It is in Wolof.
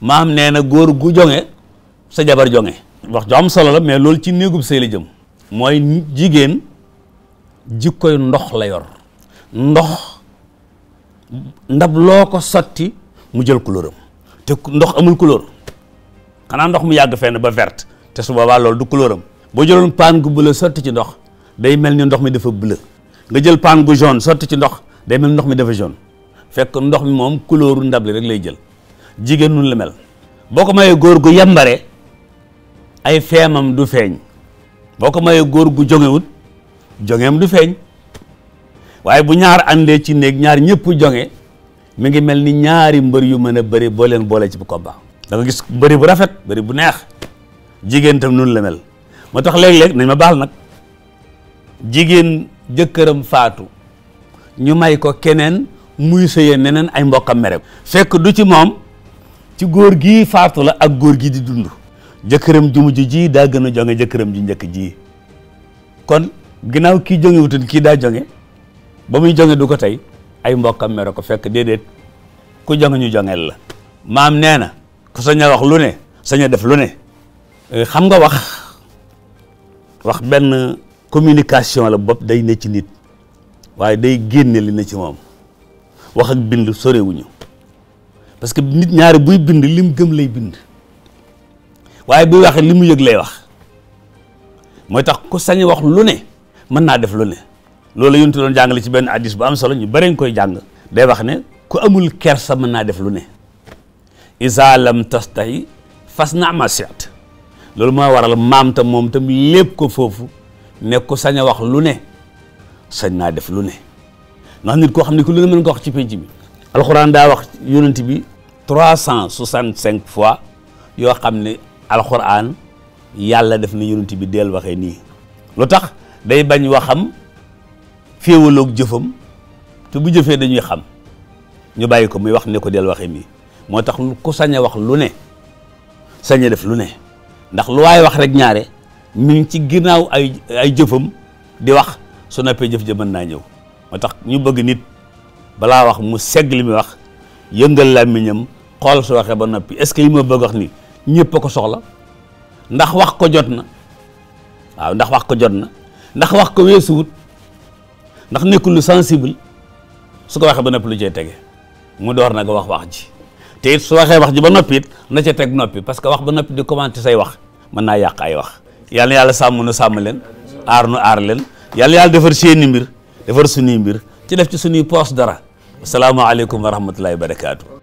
maam nee na góor gu jonge sa jabar jonge wax ju am solo la mais loolu ci néegub sëy la jëm mooy jigéen jikkoy ndox la yor ndox ndab loo ko sotti mu jël couleuram te ndox amul couleur xanaa ndox mu yàgg fenn ba verte te su boobaa loolu du couleuram boo jëloon paan gu bleu sotti ci ndox day mel ni ndox mi dafa bleu nga jël paan gu jaune sotti ci ndox day mel ni ndox mi dafa jaune fekk ndox mi moom couleuru ndab li rek lay jël jigéen nun la mel boo ko mayee góor gu yambare ay feemam du feeñ boo ko mayee góor gu jongewut jongeem du feeñ waaye bu ñaar àndee ci néeg ñaar ñëpp jonge mi ngi mel ni ñaari mbër yu mën a bëri boo leen boole ci bu combat da nga gis bëri bu rafet bëri bu neex jigéen tam nun la mel moo tax léeg-léeg nañ ma baal nag jigéen jëkkëram faatu ñu may ko keneen muy sëyee neneen ay mbokkam mere fekk du ci moom ci góor gii faatu la ak góor gi di dund jëkkëram ju mujj ji daa gën a jonge jëkkëram ju njëkk ji kon ginnaaw kii jonge wutoon kii daa jonge ba muy jonge du ko tey ay mbokkam mere ko fekk déedéet ku jonge ñu jongeel la maam nee na ku sañ a wax lu ne sañ a def lu ne xam nga wax benn communication la bopp day ne ci nit waaye day génne li ne ci moom wax ak bind sorewuñu parce que nit ñaari buy bind lim gëm lay bind waaye buy waxee li mu yëg lay wax mooy tax ku sañ wax lu ne mën naa def lu ne loolu la yuntu doon jàngale ci benn hadiis bu am solo ñu bëri koy jàng day wax ne ku amul kersa mën naa def lu ne isa lam tastahi fasna ma shi'ta loolu mooy waral maam tam moom tam lépp ko foofu ne ku sañ a wax lu ne sañ naa def lu ne ndax nit koo xam ne ku lu ne mën nga wax ci penc bi alxuraan daa wax yonent bi 365 fois yoo xam ne alxuraan yàlla def na yonent bi del waxee nii lu tax day bañ waxam féewaloog jëfam te bu jëfee dañuy xam ñu bàyyi ko muy wax ne ko del waxee nii moo tax ku sañ a wax lu ne sañ a def lu ne ndax lu waay wax rek ñaare mi ngi ci ginnaaw ay jëfam di wax su noppee jëf ja mën naa ñëw moo tax ñu bëgg nit balaa wax mu segg li muy wax yëngal làmmiñam xool su waxee ba noppi est-ce que li ma bëgg wax ni ñëpp a ko soxla ndax wax ko jot na waaw ndax wax ko jot na ndax wax ko weesuwut ndax nekkul lu sensible su ko waxee ba noppi lu cay tege mu door nag wax ji te it su waxee wax ji ba noppi it na ca teg noppi parce que wax ba noppi di commenter say wax mën naa yàq ay wax yàlla na yàlla sàmm nu sàmm leen aar nu aar leen yàlla yàlla defar seeni mbir defar suñuy mbir ci def ci suñuy poos dara asalaamaaleykum wa rahmatullahi wa barakaatu.